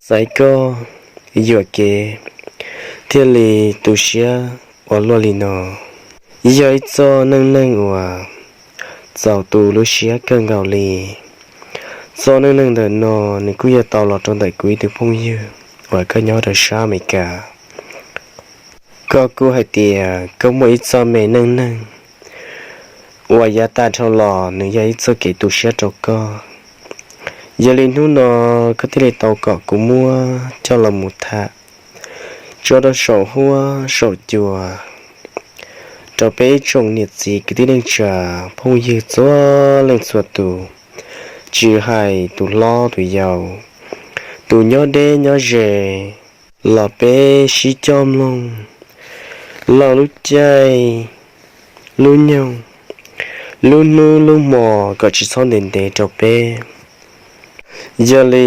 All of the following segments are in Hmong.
Xaiv koj yuam kev thiaj li tu siab ua luaj li no. Yog ib txoj neej neeg uas txaus tu lub siab kawg nkaus li. Txoj neej neeg ntawm no nws kuj yog tau los rau ntawm kuv ib tug phooj ywg uas koj nyob rau sab Amelikas. Koj kuj hais tias koj muaj ib txoj me neej neeg uas yav tas dhau los nws yog ib txoj kev tu siab rau koj. Yog li hnub no koj thiaj li tau kom kuv muab coj los mus tham tso rau saum huab saum cua rau peb ib tsoom niam txiv kwv tij neej tsa phooj ywg txhua leej txhua tus, tsis hais tus hlob tus yau, tus nyob deb nyob ze, los peb sib coj mloog laug lub caij lub nyoog, lub hnub lub hmo kom tsis txhob ntev ntev rau peb. Yog li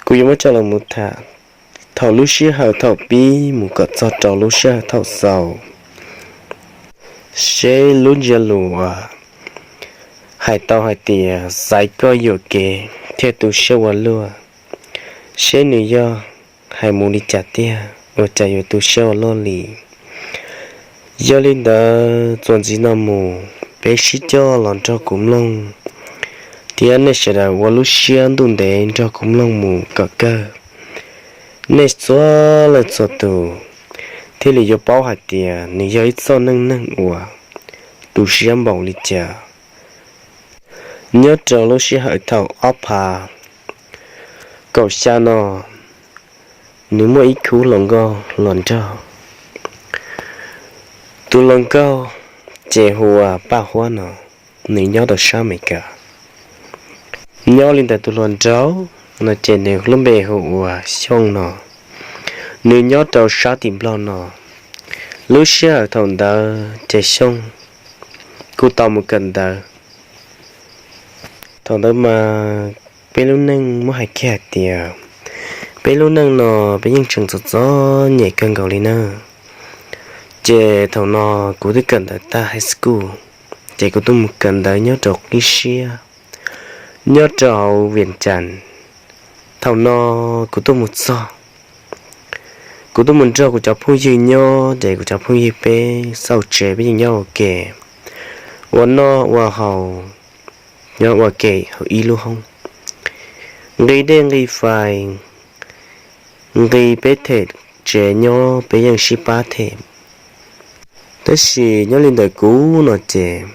kuv yuav muab coj los mus tham thaum lub sij hawm thaum pib mus kom txog rau lub sij hawm thaum xaus, seb lub ntsiab lus uas hais tau hais tias xaiv koj yuam kev thiaj tu siab ua luaj, seb nws yog hais mus li cas tiag ua cas yuav tu siab ua luaj li. Yog li ntawd txuas ntxiv no mus peb sib coj los nrog kuv mloog, thiab nej sawv daws ua lub siab ntuj ntev nrog kuv mloog mus kom kawg. Nej txhua leej txhua tus thiaj li yuav paub hais tias nws yog ib txoj neej neeg uas tu siab npaum li cas. Nyob rau lub sij hawm thaum ob phav kaum xya no, nws muaj ib khub hluas nkauj hluas nraug. Tus hluas nkauj ces hu ua Paj Huab no, nws nyob rau sab Amelikas. Nyob li ntawd tus hluas nraug no ces nws lub npe hu ua Xyooj no, nws nyob rau sab tim Nplog no. Lub sij hawm thaum ntawd ces Xyooj kuj tau mus kawm ntawv. Thaum ntawd mas peb lub neej muab hais kiag hais tias peb lub neej no peb yeej tseem txom txom nyem kawg nkaus li na. Ces thaum no kuv twb kawm ntawv tag high school, ces kuv tuaj mus kawm ntawv nyob rau qib siab nyob rau hauv Vias Cas. Thaum no kuv tuaj mus txog, kuv tuaj mus nrog kuv cov phooj ywg nyob ces kuv cov phooj ywg peb xauj tsev peb yeej nyob ua ke, ua noj ua haus, nyob ua ke hauv ib lub hoob, nqi dej nqi fais, nqi peb them tsev nyob peb yeej sib pab them. Tab sis nyob li ntawm kuv no ces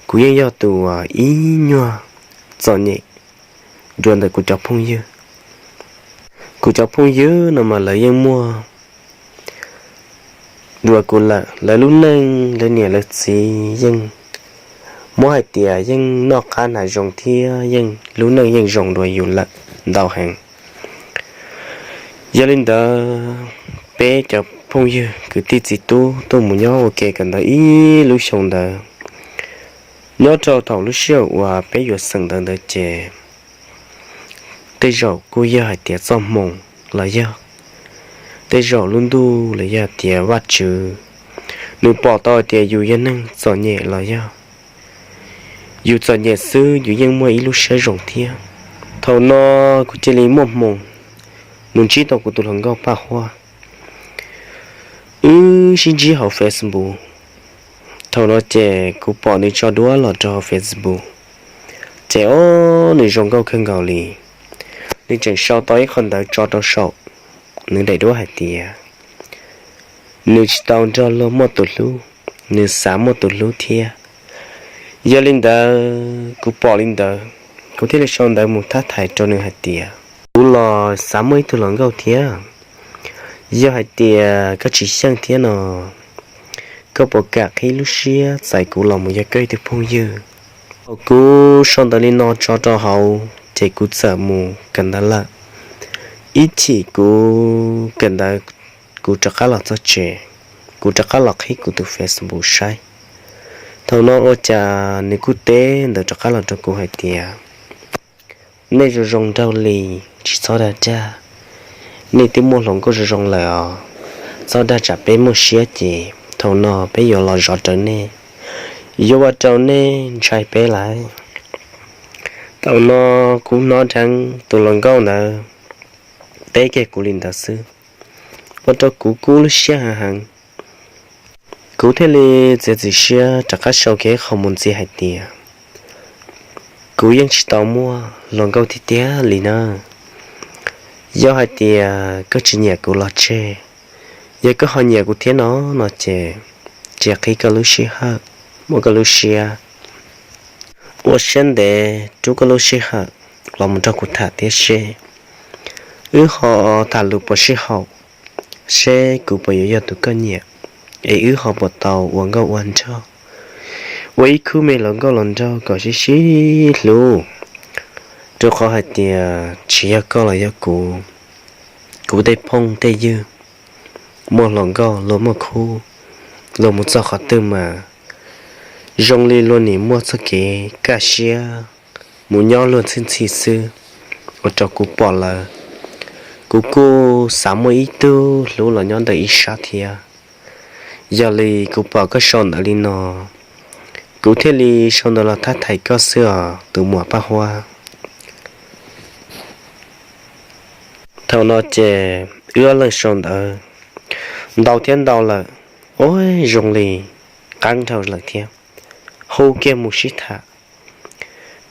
kuv yeej yog tus uas ib nyuag txom nyem dua ntawm kuv cov phooj ywg. Kuv cov phooj ywg no mas lawv yeej muaj dua kuv lawm, lawv lub neej lawv niam lawv txiv yeej muab hais tias yeej noj qab hnav zoo thiab yeej lub neej yeej zoo dua yus lawm ntau heev. Yog li ntawd peb cov phooj ywg kwv tij txiv tub tuaj mus nyob ua ke kawm ntawv ib lub xyoo ntawd, nyob rau thaum lub sij hawm uas peb yuav xeem ntawv ntawd ces tej zaum kuj yog hais tias txoj hmoo los yog tej zaum lub ntuj los yog tias Vajtswv nws pom tau hais tias yus yog neeg txom nyem los yog yus txom nyem xwb yus yeej muaj ib lub siab zoo thiab. Thaum no kuv cia li muaj hmoo mus ntsib tau kuv tus hluas nkauj Paj Huab, wb sib ntsib hauv Facebook. Thaum no ces kuv pom nws tso duab los rau hauv Facebook, ces o, nws zoo nkauj kawg nkaus li. Nws tseem sau tau ib qho ntawv tso rau saum nws daim duab hais tias nws tsis tau nrog luag muaj tus hlub, nws xav muaj tus hlub thiab. Yog li ntawd kuv pom li ntawd, kuv thiaj li sau ntawv mus thab thaiv rau nws hais tias kuv los xav muaj ib tug hluas nkauj thiab. Yog hais tias koj tsis xyeej thiab no, koj puas kam qhib lub siab txais kuv los mus yog koj ib tug phooj ywg? Thaum kuv sau ntawv li no tso rau hauv ces kuv txawm mus kawm ntawv lawm. Ib chim kuv kawm ntawv, kuv rov qab los txog tsev, kuv rov qab los qhib kuv tus Facebook saib. Thaum no ua cas nws kuj teb ntawv rov qab los rau kuv hais tias nej zoo zoo nraug li, tsis txhob dag dag, nej twb muaj hluas nkauj zoo zoo lawm os, txhob dag tsam peb muaj siab ces thaum no peb yuav los zov rawv nej, yuav ua rau nej ntshai peb lawm. Thaum no kuv hnov dheev tus hluas nkauj ntawd teb kiag kuv li ntawd xwb, ua rau kuv kub lub siab heev heev. Kuv thiaj li txiav txim siab rov qab sau kiag qhov mus ntxiv hais tias, kuv yeej tsis tau muaj hluas nkauj tiag tiag li na. Yog hais tias koj tsis nyiam kuv los tseg, yog koj ho nyiam kuv thiab no, no ces cia qhib koj lub sij hawm, muab koj lub siab, ua siab ntev rub koj lub sij hawm los mus nrog kuv tham thiab seb wb ho tham lus puas sib haum, seb kuv puas yuav yog tus koj nyiam, es wb ho puas tau ua nkauj ua nraug, ua ib khub me hluas nkauj hluas nraug kom sib sib hlub. Rau qhov hais tias tsis yog koj los yog kuv, kuv tej phooj tej ywg muaj hluas nkauj luag muaj khub, luag mus txog qhov twg mas zoo li luag nim muaj txoj kev kaj siab mus nyob luag ntxhi ntxhi xwb, ua rau kuv pom lawm, kuv kuj xav muaj ib tug hlub los nyob ntawm ib sab thiab. Yog li kuv pom koj sau ntawv li no, kuv thiaj li sau ntawv los thab thaiv koj xwb os tus muam Paj Huab. Thaum no ces wb ob leeg sau ntawv ntau thiab ntau lawm, ua zoo li qeeb dhau lawm thiab, hu kiag mus sib tham.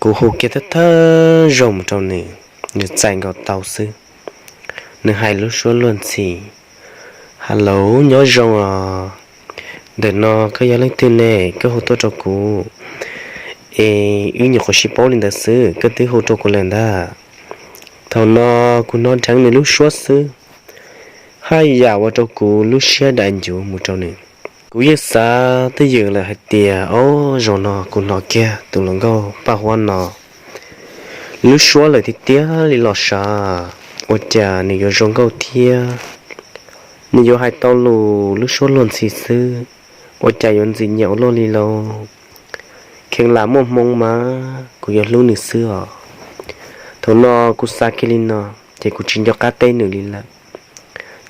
Kuv hu kiag thawj thawj zaug mus rau nws, nws txais nkaus tau xwb. Nws hais lub suab luag ntxhi, Hello, nyob zoo os. Ntawm no koj yog leej twg ne? Koj hu tuaj rau kuv es wb nyuam qhuav sib paub li ntawd xwb, koj twb hu rau kuv lawm ntag. Thaum no kuv hnov dheev nws lub suab xwb, haj yam ua rau kuv lub siab dai ncuv mus rau nws. Kuv yeej xav twj ywm lawm hais tias, o, zaum no kuv hnov kiag tus hluas nkauj Paj Huab no lub suab lawm tiag tiag li los sav, ua cas nws yuav zoo nkauj thiab, nws yuav hais tau lus lub suab luag ntxhi xwb, ua cas yuav ntxim nyiam ua luaj li lauj. Kheev lam muaj hmoo mas kuv yuav hlub nws xwb os. Thaum no kuv xav kiag li no, ces kuv tsis nco qab teb nws li lawm.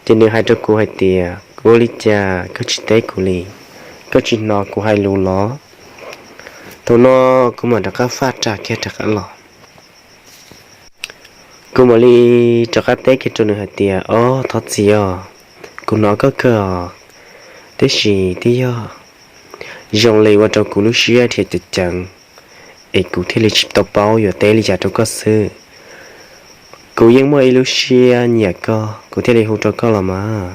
Ces nws hais rau kuv hais tias, ua li cas koj tsis teb kuv li? Koj tsis hnov kuv hais lus los? Thaum no kuv mam rov qab faj ras kiag rov qab los. Kuv mam li rov qab teb kiag rau nws hais tias, o, thov txim os, kuv hnov koj kawg os, tiam sis twb yog zoo li ua rau kuv lub siab dhia ceev ceev, es kuv thiaj li tsis tau paub yuav teb li cas rau koj xwb. Kuv yeej muaj ib lub siab nyiam koj, kuv thiaj li hu rau koj los mas.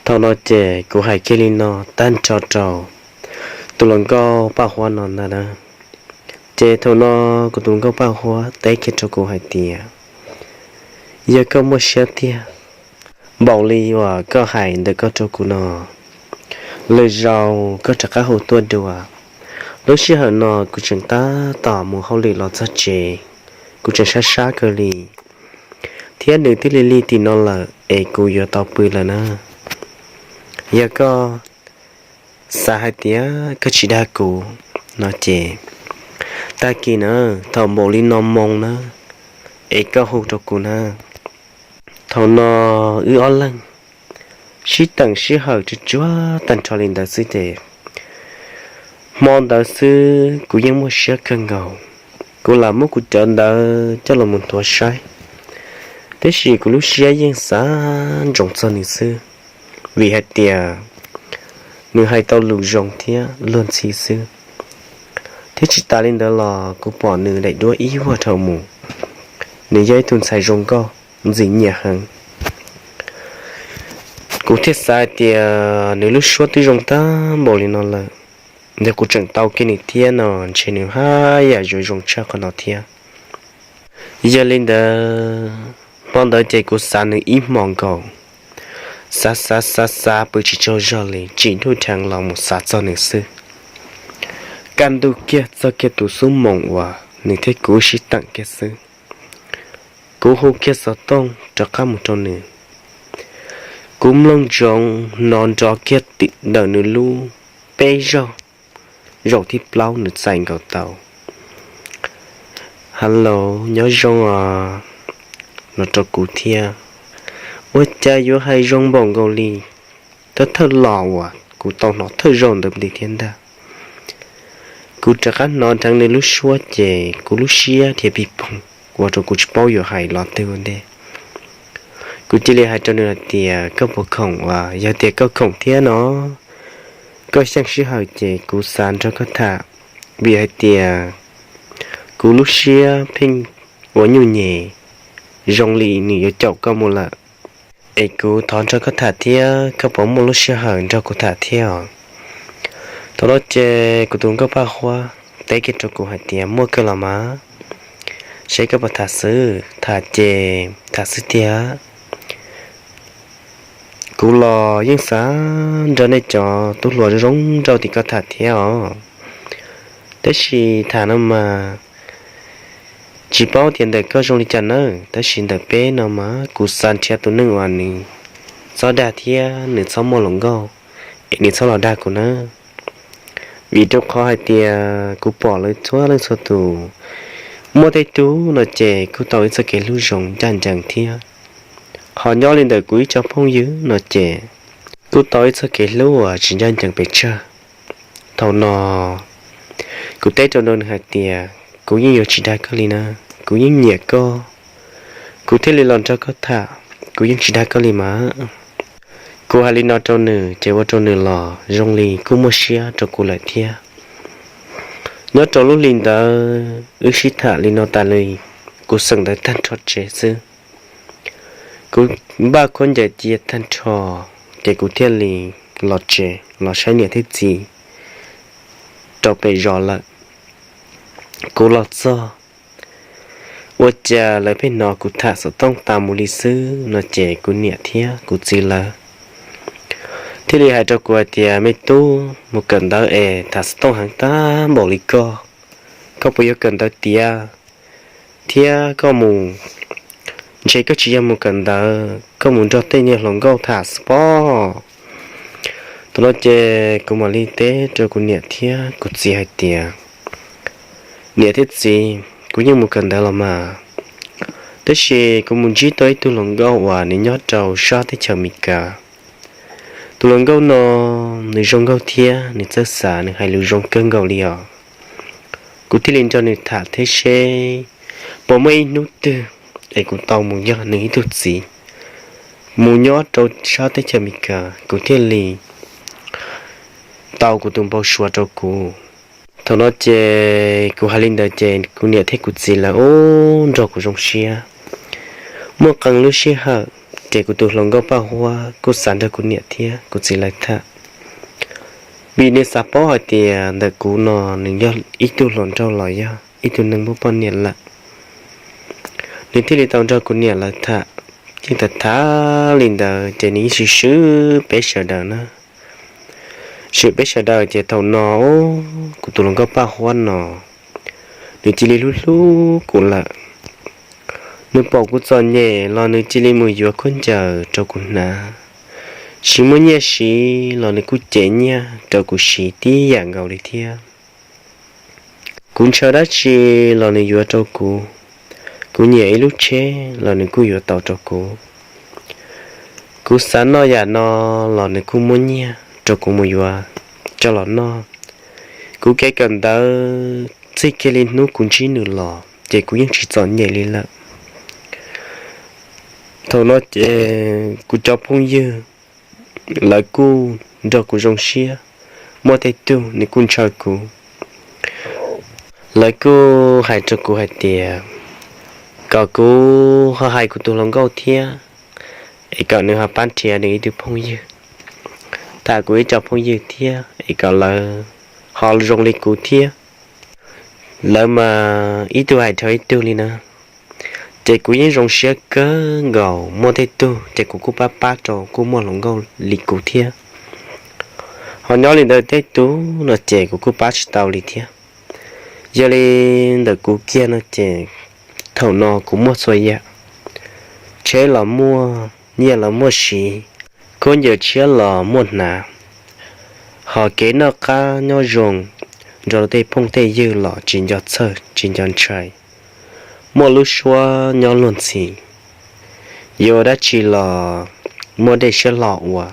Thaum no ces kuv hais kiag li no tag nrho rau tus hluas nkauj Paj Huab no ntag na. Ces thaum no kuv tus hluas nkauj Paj Huab teb kiag rau kuv hais tias, yog koj muaj siab tiag npaum li uas koj hais ntawm koj rau kuv no, lwm zaus koj rov qab hu tuaj dua. Lub sij hawm no kuv tseem tab tom mus hauj lwm los txog tsev, kuv tseem sab sab kawg li, thiab nws twb lig lig tim no lawm es kuv yuav tau pw lawm na. Yog koj xav hais tias koj tsis dag kuv no ces, tag kis na, thaum npaum li no moo na, es koj hu rau kuv na. Thaum no wb ob leeg sib teem sib hawm tsuag tsuag tag nrho li ntawd xwb ces, hmo ntawd xwb kuv yeej muaj siab kawg nkaus. Kuv lam muab kuv cov ntawv coj los mus nthuav saib, tiam sis kuv lub siab yeej xav ntsoov txog nws xwb, vim hais tias nws hais tau lus zoo thiab luag ntxhi xwb. Thiab tsis tas li ntawd los kuv pom nws daim duab ib vuag dhau mus, nws yog ib tug ntxhais zoo nkauj ntxim nyiam heev. Kuv thiaj xav hais tias nws lub suab twb zoo tag npaum li no lawm, yog kuv tseem tau kiag nws thiab no ntshe nws haj yam yuav zoo tshaj qhov no thiab. Yog li ntawd, hmo ntawd ces kuv xav nws ib hmos nkaus, xav xav xav xav pw tsis tsaug zog li, tsim ntuj dheev los mus xav txog nws xwb. Kaj ntug kiag txog kiag tus xub moos uas nws thiab kuv sib teem kiag xwb, kuv hu kiag xov tooj rov qab mus rau nws. Kuv mloog ntsoov hnov nrov kiag tim ntawm nws lub peb zaug, zaum thib plaub nws txais nkaus tau. Hello, nyob zoo os, no rau kuv thiab. Ua cas yuav hais zoo npaum nkaus li thawj thawj los uas kuv tau hnov thawj zaug ntawd li thiab ntag. Kuv rov qab hnov dheev nws lub suab ces kuv lub siab dhia pig poog ua rau kuv tsis paub yuav hais los twg ua ntej. Kuv cia li hais rau nws hais tias, koj puas khoom? Uas yog tias koj khoom thiab no, koj xyeej sij hawm ces kuv xav nrog koj tham, vim hais tias kuv lub siab pheej ua nyuj nyem zoo li nws yuav caum koj mus lawm. Es kuv thov nrog koj tham thiab, koj puas muaj lub sij hawm nrog kuv tham thiab os? Thaum no ces kuv tus hluas nkauj Paj Huab teb kiag rau kuv hais tias, muaj kawg los mas, seb koj puas tham xwb, tham ces tham xwb tiag. Kuv los yeej xav nrog nej cov tub hluas zoo zoo nraug tim ko tham thiab os. Tab sis tham no mas tsis paub tias ntawm koj zoo li cas nawb, tab sis ntawm peb no mas kuv xav nrhiav tus neeg uas nws txhob dag thiab nws txhob muaj hluas nkauj, es nws txhob los dag kuv nawb. Vim rau qhov hais tias kuv pom lawv txhua leej txhua tus muaj tej tug no ces kuj tau ib txoj kev hlub zoo ncaj ncees thiab. Ho nyob li ntawm kuv ib co phooj ywg no ces kuj tau ib txoj kev hlub uas tsis ncaj ncees pes tsawg. Thaum no kuv teb rau nws hais tias, kuv yeej yuav tsis dag koj li na, kuv yeej nyiam koj, kuv thiaj li los nrog koj tham, kuv yeej tsis dag koj li mas. Kuv hais li no rau nws ces ua rau nws los zoo li kuj muaj siab rau kuv lawm thiab. Nyob rau lub hli ntawd wb sib tham li no tas li, kuv xeem ntawv tag nrho tsev xwb. Kuv npaj khaub ncaws cia tag nrho, ces kuv thiaj li los tsev los saib niam thiab txiv rau pem zos lawm. Kuv los txog, ua cas lawv pheej hnov kuv tham xov tooj tas mus li xwb no ces kuv niam thiab kuv txiv lawv thiaj li hais rau kuv hais tias, me tub, mus kawm ntawv es tham xov tooj heev tag npaum li koj, koj puas yuav kawm ntawv tiav thiab koj mus? Ntshe koj tsis yog mus kawm ntawv, koj mus nrog tej niag hluas nkauj tham xwb pob. Thaum no ces kuv mam li teb rau kuv niam thiab kuv txiv hais tias, niam thiab txiv, kuv yeej mus kawm ntawv los mas, tab sis kuv mus ntsib tau ib tug hluas nkauj uas nws nyob rau sab teb chaws Amelikas. Tus hluas nkauj no nws zoo nkauj thiab nws txawj xav, nws hais lus zoo kawg nkaus li os. Kuv thiaj li nrog nws tham thiab seb puas muaj ib hnub twg es kuv tau mus yog nws ib tug txiv, mus nyob rau sab teb chaws Amelikas, kuv thiaj li tau kuv tus npau suav rau kuv. Thaum no ces kuv hais li ntawd ces kuv niam thiab kuv txiv lawv ub nrog kuv zoo siab. Muaj qee lub sij hawm ces kuv tus hluas nkauj Paj Huab kuj xav nrog kuv niam thiab kuv txiv lawv tham, vim nws xav paub hais tias ntawm kuv no nws yog ib tug hluas nraug los yog ib tug neeg muaj poj niam lawm. Nws thiaj li tau nrog kuv niam lawv tham. Yeej tham tham li ntawd ces nws yeej swm swm peb sawv daws na. Swm peb sawv daws ces thaum no kuv tus hluas nkauj Paj Huab no nws cia li hlub hlub kuv lawm. Nws pom kuv txom nyem los nws cia li mus yuav khaub ncaws rau kuv hnav, tsis muaj nyiaj siv los nws kuj cev nyiaj rau kuv siv tib yam nkaus li thiab. Kuv ntshaw dab tsi los nws yuav rau kuv, kuv nyiam ib lub tsheb los nws kuj yuav tau rau kuv. Kuv xav noj yam no los nws kuj muab nyiaj rau kuv mus yuav coj los noj. Kuv kev kawm ntawv txij kiag li hnub kuv ntsib nws los ces kuv yeej tsis txom nyem li lawm. Thaum no ces kuv cov phooj ywg lawv kuj nrog kuv zoo siab, muaj tej tug nws kuj ntshaw kuv. Lawv kuj hais rau kuv hais tias kom kuv ho hais kuv tus hluas nkauj thiab, es kom nws ho pab nrhiav nws ib tug phooj ywg, tham kuv ib co phooj ywg thiab es kom lawv ho zoo li kuv thiab. Lawv mas ib tug hais dhau ib tug li na. Ces kuv yeej zoo siab kawg nkaus, muaj tej tug ces kuv kuj pab pab rau kuj muaj hluas nkauj li kuv thiab. Ho nyob li ntawd tej tug no ces kuv kuj pab tsis tau li thiab. Yog li ntawm kuv kiag no ces thaum no kuv muaj txhua yam, tsheb los muaj, nyiaj los muaj siv, khaub ncaws tshiab los muaj hnav. Ho kev noj qab nyob zoo nrog tej phooj tej ywg los tsis nco txhawj tsis nco ntshai, muaj lub suab nyob luag ntxhi. Yuav ua dab tsi los muaj dej siab hlo ua,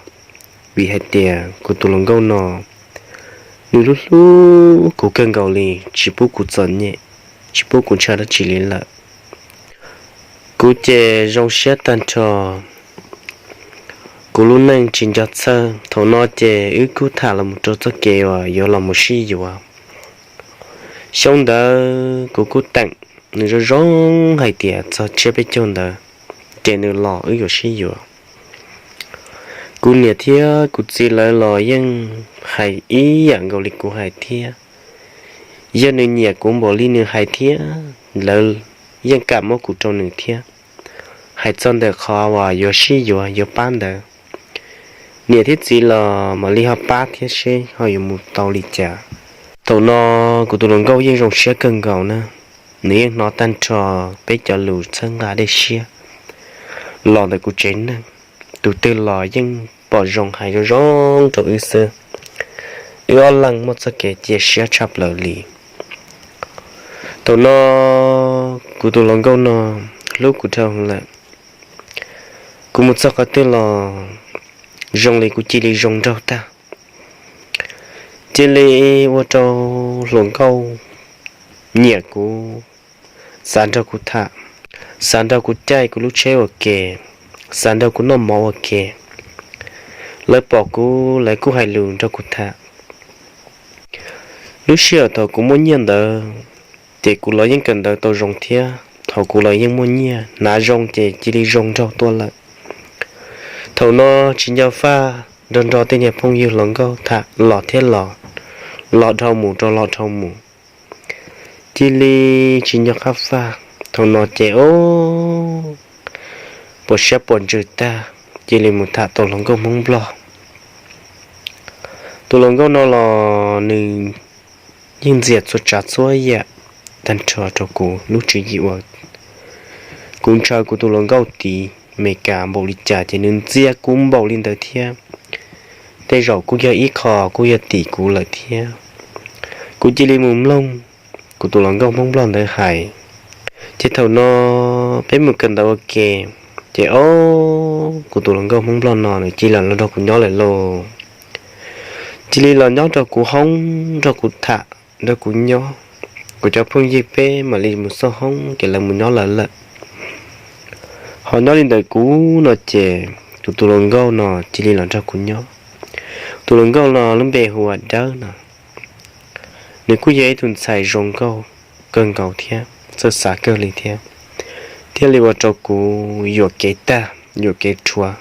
vim hais tias kuv tus hluas nkauj no nws hlub hlub kuv kawg nkaus li, tsis pub kuv txom nyem, tsis pub kuv ntshaw dab tsi li lawm. Kuv ces zoo siab tag nrho, kuv lub neej tsis nco txhawj. Thaum no ces wb kuj tham los mus rau txoj kev uas yuav los mus sib yuav. Xyoo ntawd kuv kuj teem nws zoo zoo hais tias txog tsiab peb caug ntawd ces nws los wb yuav sib yuav. Kuv niam thiab kuv txiv lawv los yeej hais ib yam nkaus li kuv hais thiab. Yog nws nyiam kuv npaum li nws hais thiab, lawv yeej kam muab kuv rau nws thiab. Hais txog ntawm qhov uas yuav sib yuav yuav pab ntawd, niam thiab txiv los mam li ho pab thiab seb ho yuav mus tau li cas. Thaum no kuv tus hluas nkauj yeej zoo siab kawg nkaus na, nws yeej hnov tag nrho peb cov lus txhawb nqa dej siab los ntawm kuv tsev neeg. Tus twg los yeej pom zoo hais zoo zoo rau wb xwb. Wb ob leeg muaj txoj kev cia siab tshaj plaws li. Thaum no kuv tus hluas nkauj no hlub kuv dhau lawm. Kuv mus txog qhov twg los zoo li kuv cia li zoo nraug tag. Cia li ua rau hluas nkauj nyiam kuv, xav nrog kuv tham, xav nrog kuv caij kuv lub tsheb ua ke, xav nrog kuv noj mov ua ke. Lawv pom kuv lawv kuj hais lus nrog kuv tham. Lub sij hawm thaum kuv muaj nyiaj ntawd ces kuv los yeej kawm ntawv tau zoo thiab, thaum kuv los yeej muaj nyiaj hnav zoo ces cia li zoo nraug tuaj lawm. Thaum no tsis nco faj, nrog nrog tej niag phooj ywg hluas nkauj tham los thiab los, los dhau mus rau los dhau mus, cia li tsis nco qab faj. Thaum no ces o, puas siab puas ntsws tag, cia li mus tham tus hluas nkauj Hmoob Nplog. Tus hluas nkauj no los nws yeej ntxias txhua tsav txhua yam tag nrho rau kuv lub tswv yim uas kuv ntshaw kuv tus hluas nkauj tid Meskas npaum li cas ces nws ntxias kuv npaum li ntawd thiab. Tej zaum kuj yog ib qho kuj yog tim kuv lawm thiab. Kuv cia li mus mloog kuv tus hluas nkauj Hmoob Nplog ntawd hais. Ces thaum no peb mus kawm ntawv ua ke, ces o, kuv tus hluas nkauj Hmoob Nplog no nws cia li los nrog kuv nyob lawm lauj. Cia li los nyob nrog kuv hoob, nrog kuv tham, nrog kuv nyob. Kuv cov phooj ywg peb mam li mus xauj hoob ces lawv mus nyob lawv lawm. Ho nyob li ntawm kuv no ces tus tus hluas nkauj no cia li los nrog kuv nyob. Tus hluas nkauj no lub npe hu ua Dawb no. Nws kuj yog ib tug ntxhais zoo nkauj kawg nkaus thiab txawj xav kawg li thiab, thiaj li ua rau kuv yuam kev tag yuam kev rhuav,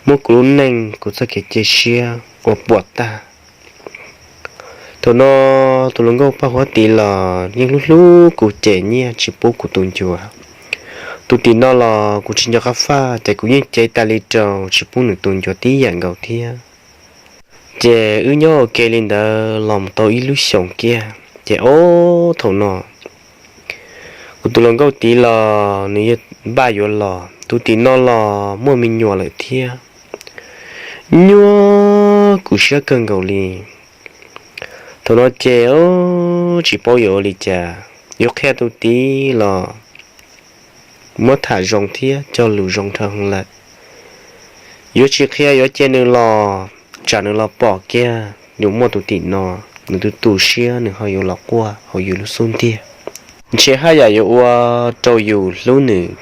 muab kuv lub neej kuv txoj kev cia siab ua puas tag. Thaum no tus hluas nkauj Paj Huab tid los yeej hlub hlub kuv ces nyiaj tsis pub kuv tus ncua. Tus tim no los kuv tsis nco qab faj ces kuv yeej cev tas li rau tsis pub nws tus ncua tib yam nkaus thiab. Ces wb nyob ua ke li ntawd los mus tau ib lub xyoos kiag ces ob thaum no kuv tus hluas nkauj tid los nws yog npaj yuav los, tus tim no los muaj me nyuam lawm thiab. Nyuaj kuv siab kawg nkaus li. Thaum no ces tsis paub yuav ua li cas, yuav qhia tus tid los muab tham zoo thiab cog lus zoo dhau lawm. Yuav tsis qhia yuav cia nws los, tsam nws los pom kiag yuav muaj tus tim no, nws tus tu siab nws ho yuav los quaj hauv yus lub xub ntiag. Ntshe haj yam yuav ua rau yus hlub nws,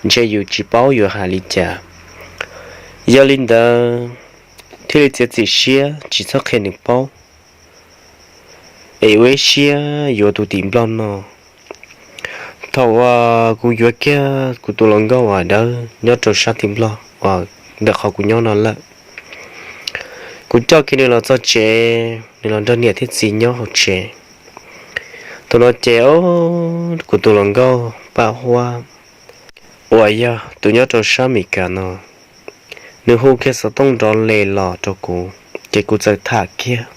ntshe yus tsis paub yuav hais li cas. Yog li ntawd thiaj li txiav txim siab tsis txhob qhia nws paub es ua ib siab yuav tus tim nplog no. Thaum uas kuv yuav kiag kuv tus hluas nkauj uas Dawb nyob rau sab tim nplog uas ntawm qhov kuv nyob no lawm, kuv coj kiag nws los txog tsev, nws los nrog niam thiab txiv nyob hauv tsev. Thaum no ces kuv tus hluas nkauj Paj Huab uas yog tus nyob rau sab Meskas no, nws hu kiag xov tooj nrov li los rau kuv, ces kuv txawm tham kiag.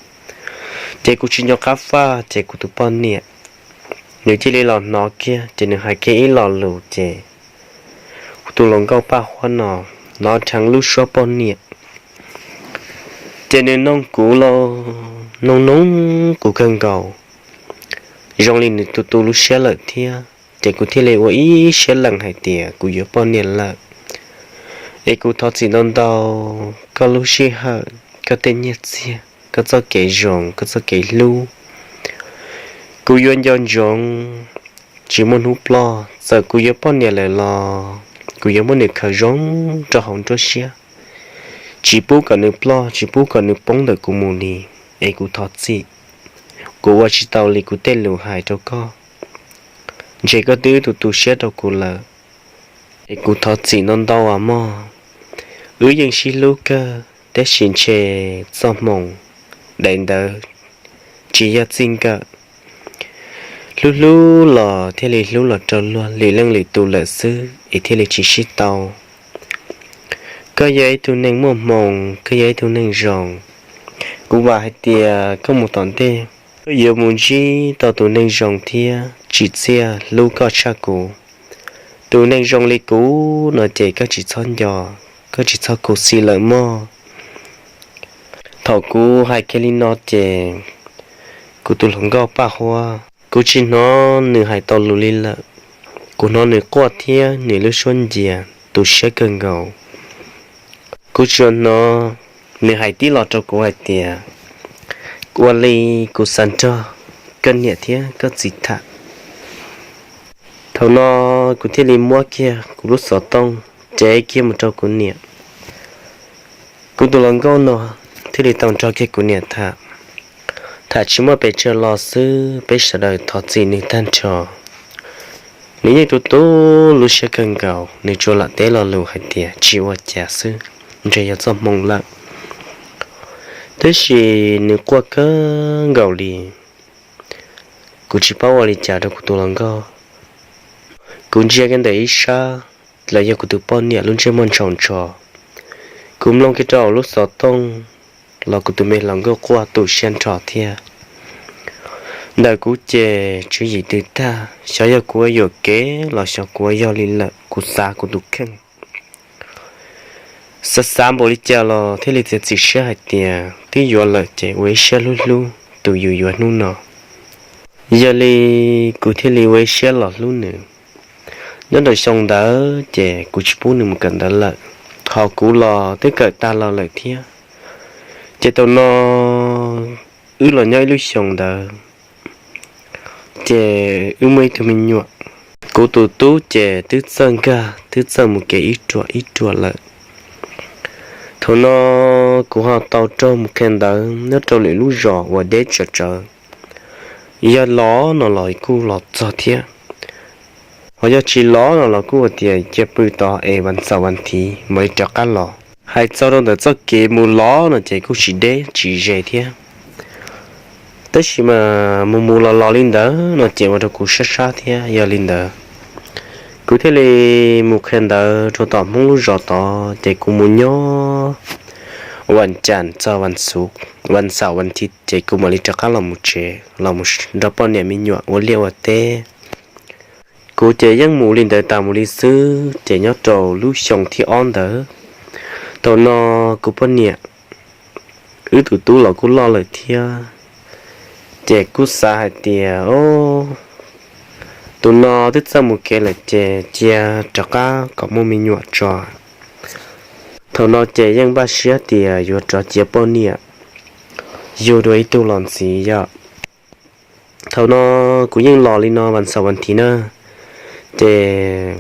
Ces kuv tsis nco qab faj ces kuv tus poj niam nws cia li los hnov kiag ces nws hais kiag ib lo lus ces kuv tus hluas nkauj Paj Huab no hnov dheev lub suab poj niam. Ces nws noog kuv los noog noog kuv kawg nkaus, zoo li nws tu tu lub siab lawm thiab. Ces kuv thiaj li ua ib siab lees hais tias kuv yuav poj niam lawm, es kuv thov txim ntau ntau koj lub sij hawm, koj tej nyiaj txiag, koj txoj kev zoo, koj txoj kev hlub. Kuv yuav nco ntsoov, tsis muaj hnub ploj. Txawm kuv yuav poj niam lawm los kuv yuav muab nws khaws zoo rau hauv nruab siab, tsis pub kom nws ploj, tsis pub kom nws poob ntawm kuv mus li, es kuv thov txim. Kuv ua tsis tau li kuv tej lus hais rau koj, ntshe koj twb tu tu siab rau kuv lawm, es kuv thov txim ntau ntau as mog. Wb yeej sib hlub kawg, tab sis ntshe txoj hmoo daim ntawd tsis yog txij nkawm. Hlub hlub los thiaj li hlub los rau luag lwm leej lwm tus lawm xwb es thiaj li tsis sib tau. Koj yog ib tug neeg muaj hmoo, koj yog ib tug neeg zoo. Kuv vam hais tias koj mus tom ntej, koj yuav mus ntsib tau tus neeg zoo thiab tsim txiaj hlub koj tshaj kuv. Tus neeg zoo li kuv no ces koj tsis txhob nco, koj tsis txhob khuv xim lawm mog. Thaum kuv hais kiag li no ces kuv tus hluas nkauj Paj Huab, kuv tsis hnov nws hais tau lus li lawm. Kuv hnov nws quaj thiab nws lub suab ncia, tu siab kawg nkaus. Kuv tsuas hnov nws hais tib los rau kuv hais tias, ua li kuv xav nrog koj niam thiab koj txiv tham. Thaum no kuv thiaj li muab kiag kuv lub xov tooj cev kiag mus rau kuv niam. Kuv tus hluas nkauj no thiaj li tau nrog kiag kuv niam tham. Tham tsis muaj pes tsawg los xwb peb sawv daws thov txim nws tag nrho. Nws yeej tu tu lub siab kawg nkaus, nws tsuas lam teb lo lus hais tias tsis ua cas xwb, ntshe yog txoj hmoo lawm. Tab sis nws quaj kawg nkaus li. Kuv tsis paub ua li cas rau kuv tus hluas nkauj. Kuv ntsia kiag ntawm ib sab, los yog kuv tus poj niam lub ntsej muag ntshaus ntsho. Kuv mloog kiag rau lub xov tooj los kuv tus me hluas nkauj quaj tu siab nrho thiab. Ntawm kuv ces tswv yim twb tag, xyov yog kuv ua yuam kev los xyov kuv ua yog li lawm, kuv xav kuv tus kheej. Xav xav npaum li cas los thiaj li txiav txim siab hais tias twb yuav lawm ces ua ib siab hlub hlub tus yus yuav hnub no. Yog li kuv thiaj li ua ib siab los hlub nws. Nyob rau xyoo ntawd ces kuv tsis pub nws mus kawm ntawv lawm, hos kuv los twb kawm tag los lawm thiab. Ces thaum no wb los nyob ib lub xyoo ntawd ces wb muaj ib tug me nyuam. Kuv tus tub ces twb txawj nkag twb txawj mus kev ib ruam ib ruam lawm. Thaum no kuv ho tau raug mus qhia ntawv nyob rau lwm lub zos uas deb tsawv tsawv. Yog los no los kuj los txog thiab, hos yog tsis los no los kuj ua tias cia pw tod es vas xaum vas thiv mam li rov qab los. Hais txog rau ntawm txoj kev mus los no ces kuj tsis deb tsis ze thiab. Tab sis mas mus mus los los li ntawd no ces ua rau kuv sab sab thiab. Yog li ntawd kuv thiaj li mus qhia ntawv rau tom Hmoob lub zos tod ces kuv mus nyob vas cas txog vas xaum vas thiv ces kuv mam li rov qab los mus tsev los nrog poj niam me nyuam ua liaj ua teb. Kuv ces yeej mus li ntawd tas mus li xwb ces nyob rau lub xyoo thib ob ntawd, thaum no kuv poj niam, wb tus tub los kuj loj lawm thiab, ces kuj xav hais tias, o, tus no twb txawj mus kev lawm ces cia rov qab kom muaj me nyuam tso. Thaum no ces yeej npaj siab tias yuav rov cia poj niam yug dua ib tug los ntxiv yom. Thaum no kuv yeej los li no vas xaum vas thiv na, ces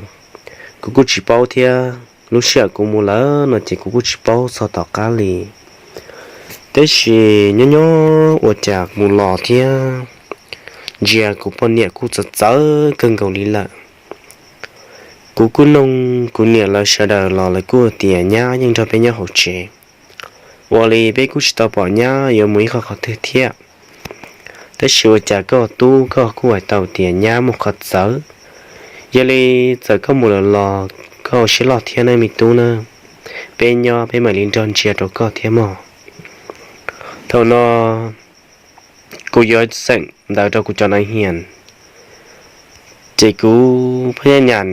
kuv kuj tsis paub thiab. Lub sij hawm kuv mus lawm no ces kuv kuj tsis paub txog tom qab li. Tab sis nyob nyob ua cas mus los thiab ntsia kuv poj niam kuj txawv txawv kawg nkaus li lawm. Kuv kuj noog kuv niam lawv sawv daws los lawv kuj tias nyab yeej nrog peb nyob hauv tsev, ua li peb kuj tsis tau pom nyab yuav mus ib qho qhov twg thiab. Tab sis ua cas koj tub koj kuj hais tau tias nyab muaj qhov txawv. Yog li txawm koj mus lawm los koj ua siab loj thiab nawb me tub na, peb nyob peb mam li nrog ntsia rau koj thiab mog. Thaum no kuv yuav xeem ntawv rau kuv cov nas hias, ces kuv pheej nyas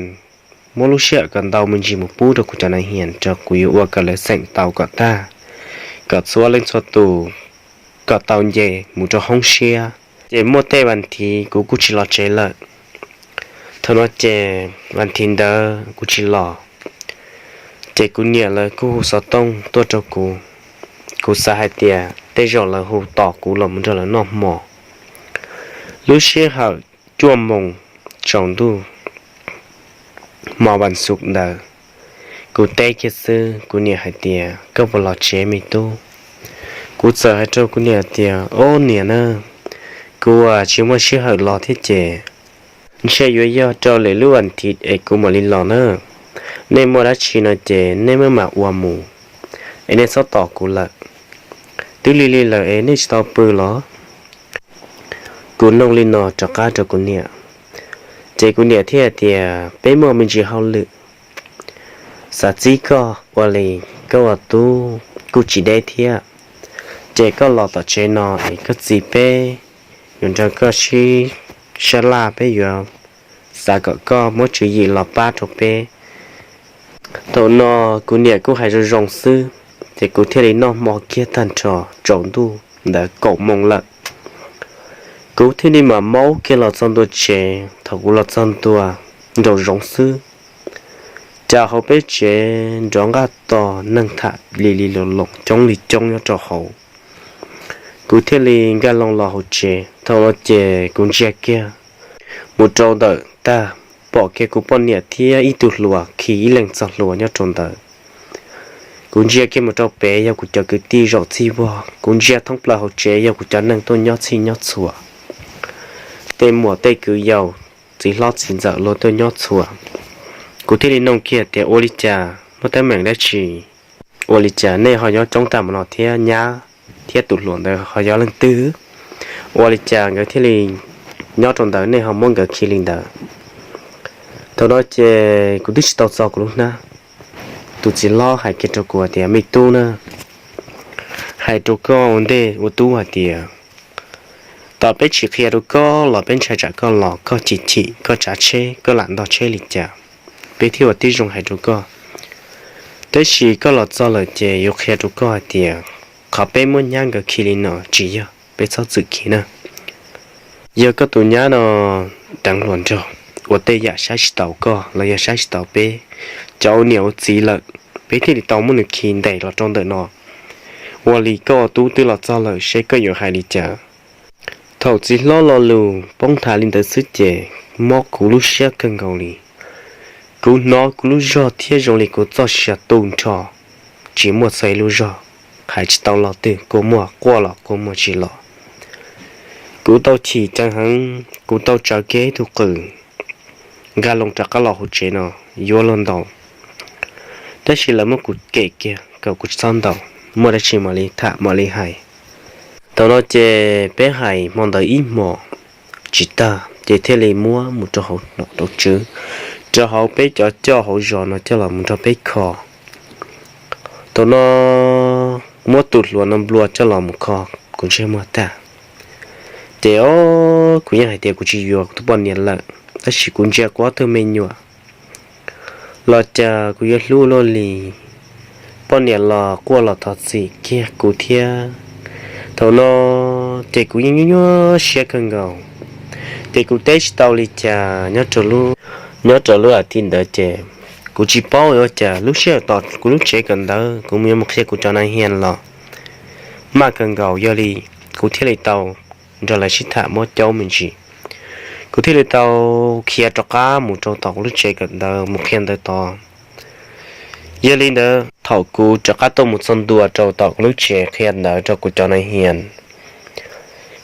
muab lub sij hawm kom ntau me ntsis mus pub rau kuv cov nas hias rau kuv yuav ua kom lawv xeem tau kom tag, kom txhua leej txhua tus kom tau nce mus rau hoob siab. Ces muaj tej vas thiv kuv kuj tsis los tsev lawm. Thaum no ces vas thiv ntawd kuv tsis los, ces kuv niam lawv kuj hu xov tooj tuaj rau kuv. Kuv xav hais tias tej zaum lawv hu tos kuv los mus nrog lawv noj hmo. Lub sij hawm cuaj moos tsaus ntuj hmo vas xuv ntawd, Kuv teb kiag xwb, kuv niam hais tias, koj puas los tsev me tub? Kuv txawm hais rau kuv niam tias, ob niam na, kuv tsis muaj sij hawm los thiab ces ntshe yuav yog rau lwm lub as thiv es kuv mam li los na. Nej muaj dab tsi no ces nej mam ua mus, es nej txhob tos kuv lawm. Twb lig lig lawm es nej tsis tau pw los? Kuv nug li no rov qab rau kuv niam, ces kuv niam thiaj tias, peb muaj me ntsis hauj lwm, xav txib koj ua li, koj ua tub kuj tsis deb thiab, ces koj los tom tsev no es koj txiv peb yuav nrog koj sib sab laj, peb yuav xav kom koj muab tswv yim los pab rau peb. Thaum no kuv niam kuj hais zoo zoo xwb, ces kuv thiaj li noj hmo kiag tag nrho, tsaus ntuj ntawd kaum moos lawm. Kuv thiaj li mam maub kiag los txog ntua tsev. Thaum kuv los txog ntua nraum zoov xwb, cas hauv peb tsev nrov nqaj tos neeg tham li li los los coob li coob nyob rau hauv. Kuv thiaj li nkag loo los hauv tsev. Thaum no ces kuv ntsia kiag mus rau ntawm tag, pom kiag kuv poj niam thiab ib tug hluas khi ib leeg txog hlua nyob rau ntawd. Kuv ntsia kiag mus rau pem yog kuv cov kwv tij zaum txij vog. Kuv ntsia thoob plaws hauv tsev yog kuv cov neeg tuaj nyob txhij nyob txhua, tej muam tej kwv yau, txiv hlob txiv ntxawm los tuaj nyob txhua. Kuv thiaj li nug kiag tias, ua li cas, muaj teeb meem dab tsi? Ua li cas nej ho nyob coob tag mus no thiab? Nyab thiab tus hluas ntawd ho yog leej twg? Ua li cas nkawd thiaj li nyob rau ntawd, nej ho muab nkawd khi li ntawd? Thaum no ces kuv twb tsis tau txo kuv lub hnab, tus txiv hlob hais kiag rau kuv tias, me tub na, hais rau koj ua ntej ua tub hais tias, tom peb tsis qhia rau koj los peb ntshai tsam koj los koj chim chim, koj tsav tsheb, koj lam ntog tsheb li cas, peb thiaj ua tib zoo hais rau koj. Tab sis koj los txog lawm ces yuav qhia rau koj hais tias, qhov peb muab nyab nkawd khi li no tsis yog, peb txhob txwm khi na. Yog koj tus nyab no deev hluas nraug, ua tej yam saib tsis taus koj los yog saib tsis taus peb cov ua niam ua txiv lawm, peb thiaj li tau muab nws khi ntes los rau ntawm no. Ua li koj tub twb los txog lawm seb koj yuav hais li cas. Thaum txiv hlob lo lus poob nthav li ntawd xwb ces mob kuv lub siab kawg nkaus li. Kuv hnov kuv lub zog thiab zoo li kuv txoj sia tu nrho, tsis muaj txog ib lub zog, hais tsis tau lo twg, kua muag quaj los kua muag tsis los. Kuv tau chim ceev heev, kuv tau tsawv kiag ib tug qws, nkag loo rov qab los hauv tsev no yuav luag ntaus. Tab sis lawv muab kuv kem kiag kom kuv tsis txhob ntaus, muaj dab tsi mam li tham mam li hais. Thaum no ces peb hais hmo ntawd ib hmos tsis tag ces thiaj li muab mus rau hauv nom rau tswv, rau hauv peb cov coj hauv zos no coj los mus nrog peb kho. Thaum no muab tus hluas no nplua coj los mus kho kuv ntsej muag tag. Ces o, kuv yeej hais tias kuv tsis yuav kuv tus poj niam lawm, tab sis kuv ntsia kuv ob tug me nyuam los cas kuv yuav hlub luaj li. Poj niam los quaj los thov txim kiag kuv thiab. Thaum no ces kuv yeej nyuaj nyuaj siab kawg nkaus, ces kuv teb tsis tau li cas nyob rau lub, nyob rau lub as thiv ntawd ces kuv tsis paub ua cas lub sij hawm tom kuv lub tsev kawm ntawv kuv mus yuav mus qhia kuv cov nas hias los maj kawg nkaus, yog li kuv thiaj li tau nrog lawv sib tham muab caub me ntsis. Kuv thiaj li tau khiav rov qab mus rau tom kuv lub tsev kawm ntawv mus qhia ntawv tod. Yog li ntawd thaum kuv rov qab tuaj mus txog ntua rau tom kuv lub tsev qhia ntawv rau kuv cov nas hias,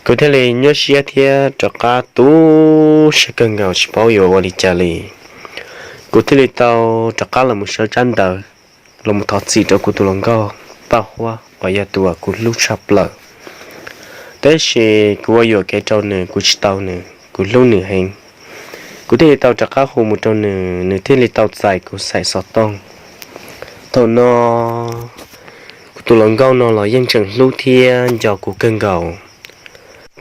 kuv thiaj li nyuaj siab thiab rov qab tu siab kawg nkaus tsis paub yuav ua li cas li. Kuv thiaj li tau rov qab los mus sawv tsab ntawv, los mus thov txim rau kuv tus hluas nkauj Paj Huab uas yog tus uas kuv hlub tshaj plaws. Tab sis kuv ua yuam kev rau nws, kuv tsis tau nws, kuv hlub nws heev. Kuv thiaj li tau rov qab hu mus rau nws, nws thiaj li tau txais kuv xaim xov tooj. Thaum no kuv tus hluas nkauj no los yeej tseem hlub thiab nco kuv kawg nkaus.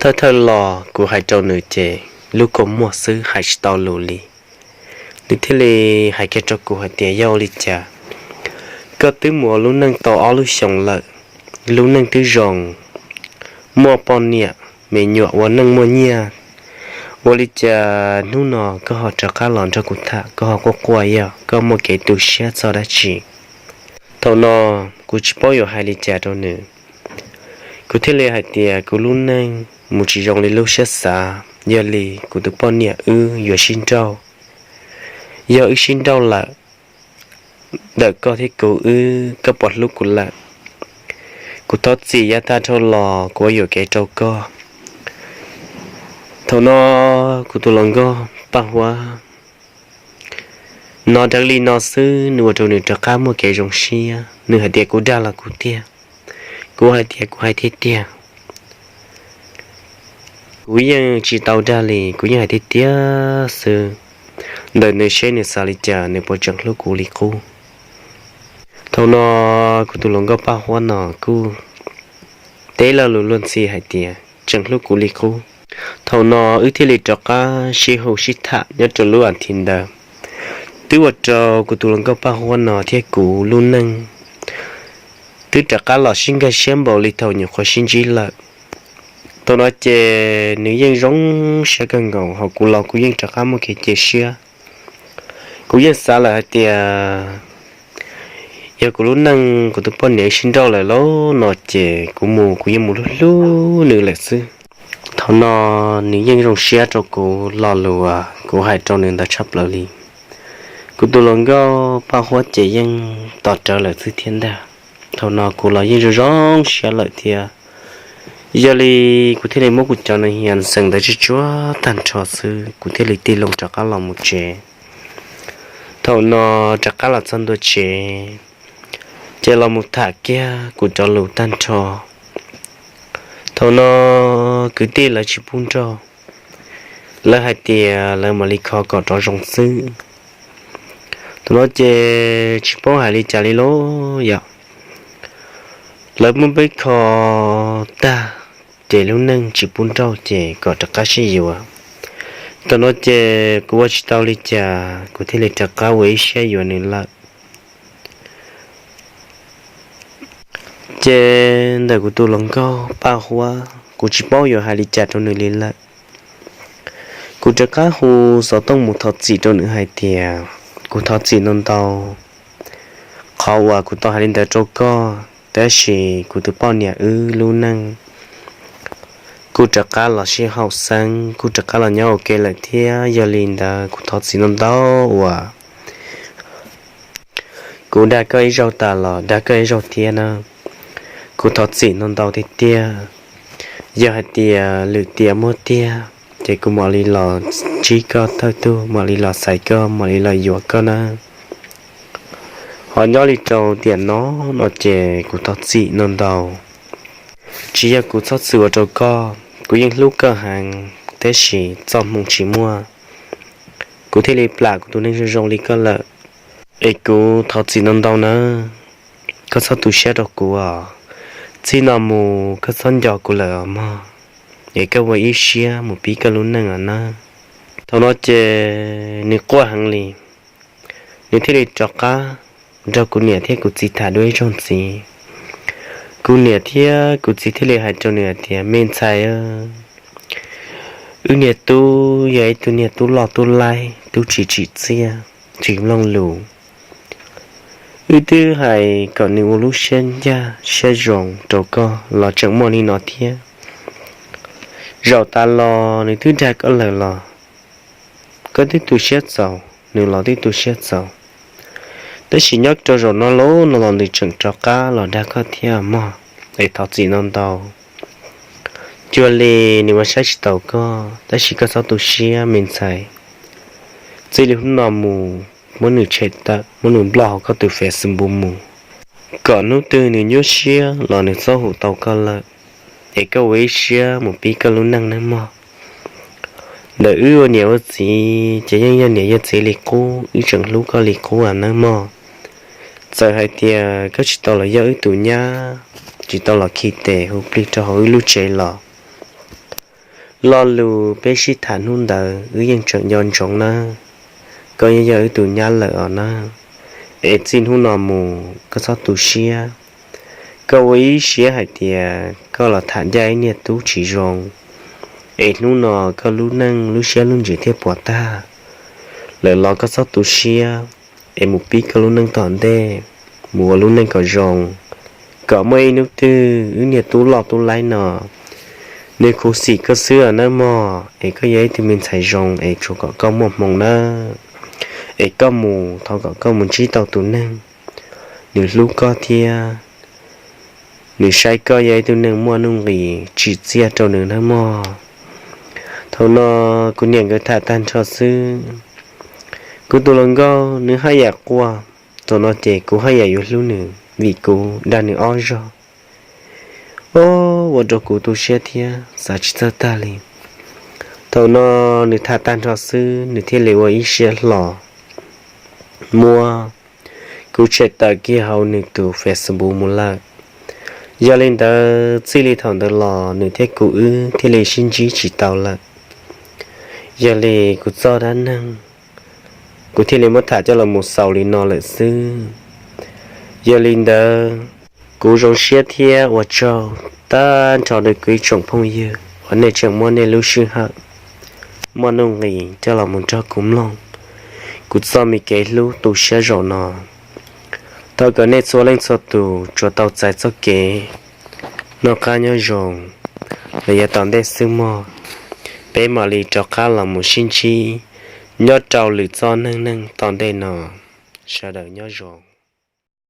Thawj thawj los kuv hais rau nws ces lub kua muag xwb hais tsis tau lus li. Nws thiaj li hais kiag rau kuv hais tias, yog ua li cas koj twb mus ua lub neej tau ob lub xyoos lawm, lub neej twb zoo, muaj poj niam me nyuam ua neej muaj nyiaj, ua li cas hnub no koj ho rov qab los nrog kuv tham koj ho quaj quaj, yog koj muaj kev tu siab txog dab tsi? Thaum no kuv tsis paub yuav hais li cas rau nws, kuv thiaj li hais tias kuv lub neej mus tsis zoo li lub siab xav, yog li kuv tus poj niam wb yuav sib nrauj. Yog wb sib nrauj lawm, ntawm koj thiab kuv wb, koj puas hlub kuv lawm? Kuv thov txim yav tag dhau los kuv ua yuam kev rau koj. Thaum no kuv tus hluas nkauj Paj Huab hnov dheev li no xwb nws ua rau nws rov qab muaj kev zoo siab, nws hais tias kuv dag los kuv tiag, kuv hais tias kuv hais tiag tiag. Kuv yeej tsis tau dag li, kuv yeej hais tiag tiag xwb. Ntawm nws seb nws xav li cas, nws puas tseem hlub kuv li qub. Thaum no kuv tus hluas nkauj Paj Huab no kuj teb lo lus luag ntxhi hais tias tseem hlub kuv li qub. Thaum no wb thiaj li rov qab sib hu sib tham nyob rau lub a thiv ntawd, twb ua rau kuv tus hluas nkauj Paj Huab no thiab kuv lub neej twb rov qab los sib nkag siab npaum li thaum nyuam qhuav sib ntsib lawm. Thaum no ces nws yeej zoo siab kawg nkaus, hos kuv los kuv yeej rov qab muaj kev cia siab. Kuv yeej xav lawm hais tias yog kuv lub neej kuv tus poj niam sib nrauj lawm lauj no ces kuv mus kuv yeej mus hlub hlub nws lawm xwb. Thaum no nws yeej zoo siab rau kuv lo lus uas kuv hais rau nws ntawd tshaj plaws li. Kuv tus hluas nkauj Paj Huab ces yeej tos rawv lawm xwb thiab ntag. Thaum no kuv los yeej zoo zoo siab lawm thiab. Yog li kuv thiaj li muab kuv cov nws hias xeem ntawd tsuj tsuav tag nrho xwb kuv thiaj li tig loo rov qab los mus tsev. Thaum no rov qab los txog ntua tsev, ces los mus tham kiag kuv cov lus tag nrho. Thaum no kwv tij lawv tsis pub nrauj, lawv hais tias lawv mam li kho kom rov zoo xwb. Thaum no ces tsis paub hais li cas li lauj yom. Lawv muab peb kho tag, ces lub neej tsis pub nrauj ces kom rov qab sib yuav. Thaum no ces kuv ua tsis tau li cas kuv thiaj li rov qab ua ib siab yuav nws lawm. Ces ntawm kuv tus hluas nkauj Paj Huab kuv tsis paub yuav hais li cas rau nws li lawm. Kuv rov qab hu xov tooj mus thov txim rau nws hais tias kuv thov txim ntau ntau qhov uas kuv tau hais li ntawd rau koj, tab sis kuv tus poj niam wb lub neej kuj rov qab los sib haum xeeb, kuj rov qab los nyob ua ke lawm thiab. Yog li ntawd kuv thov txim ntau ntau uas kuv dag koj ib zaug tas los dag koj ib zaug thiab na. Kuv thov txim ntau ntau tiag tiag. Yog hais tias lwm tiam muaj tiag ces kuv mam li los ntsib koj thawj tug, mam li los xaiv koj, mam li los yuav koj na. Ho nyob li rau tiam no no ces kuv thov txim ntau ntau. Tsis yog kuv txhob txwm ua rau koj, kuv yeej hlub koj heev, tab sis txoj hmoo tsis muaj, kuv thiaj li plam kuv tus neeg zoo zoo li koj lawm. Es kuv thov txim ntau ntau nawb, koj txhob tu siab rau kuv os. Txij no mus koj txhob nco kuv lawm os mog, es koj ua ib siab mus pib koj lub neej os nawb. Thaum no ces nws quaj heev li, nws thiaj li rov qab nrog kuv niam thiab kuv txiv tham dua ib zaug ntxiv. Kuv niam thiab kuv txiv thiaj li hais rau nws hais tias, me ntxhais, wb niag tub yog ib tug niag tub loj tub laib, tub tsis tsim txiaj, tsis mloog lus. Wb twb hais kom nws ua lub siab ncaj siab zoo rau koj los tseem muaj li no thiab. Zaum tas los nws twb dag koj lawm los koj twb tu siab txaus, nws los twb tu siab txaus. Tab sis nyob rau zaum no los no los nws tseem rov qab los dag koj thiab mog, es thov txim ntau ntau. Cuag li nws ua saib tsis taus koj, tab sis koj txhob tu siab me ntxhais. Txij li hnub no mus muab nws tshem tawm, muab nws nploj hauv koj tus Facebook mus, kom hnub twg nws nyuaj siab los nws txhob hu tau koj lawm, es koj ua ib siab mus pib koj lub neej nawb mog. Ntawm wb ua niam ua txiv ces yeej yog niam yog txiv li qub, wb tseem hlub koj li qub nawb mog. Txawm hais tias koj tsis tau los yog wb tus nyab, tsis tau los khi tes hu plig rau hauv wb lub tsev los, lo lus peb sib tham hnub ntawd wb yeej tseem nco ntsoov nawb. Koj yeej yog wb tus nyab lawm os nawb. Es txij hnub no mus koj txhob tu siab. Koj ua ib siab hais tias koj los tham ncaj ib niag tub tsis zoo, es hnub no koj lub neej lub siab lub ntsws thiaj puas tag lawm los koj txhob tu siab, es mus pib koj lub neej tom ntej, mus ua lub neej kom zoo, kom muaj ib hnub twg wb niag tub loj tub laib no nws khuv xim koj xwb nawb mog. Es koj yog ib tug me ntxhais zoo es tsuas kom koj muaj hmoo nawb. es koj mus thov kom koj mus ntsib tau tus neeg nws hlub koj thiab nws saib koj yog ib tug neeg muaj nuj nqis tsim txiaj rau nws nawb mog. Thaum no kuv niam nkawd tham tag nrho xwb, kuv tus hluas nkauj nws haj yam quaj. Thaum no ces kuv haj yam yuav hlub nws vim kuv dag nws ob zaug. Ob, ua rau kuv tu siab thiab xav tsis txawj tag li. Thaum no nws tham tag nrho xwb nws thiaj li ua ib siab hlo muab kuv tshem tawm kiag hauv nws tus Facebook mus lawm. Yog li ntawd txij li thaum ntawd los nws thiab kuv wb thiaj li sib ntsib tsis tau lawm. Yog li kuv txoj dab neeg kuv thiaj li muab tham coj los mus xaus li no lawm xwb. Yog li ntawd kuv zoo siab thiab ua tsaug tag nrho rau kuv ib tsoom phooj ywg uas nej tseem muab nej lub sij hawm muaj nuj nqis coj los mus nrog kuv mloog kuv txoj me kev hlub tu siab zaum no. Thov kom nej txhua leej txhua tus tsuas tau txais txoj kev noj qab nyob zoo los yav tom ntej xwb mog. Peb mam li rov qab los mus sib ntsib nyob rau lwm txoj neej neeg tom ntej no. Sawv daws nyob zoo.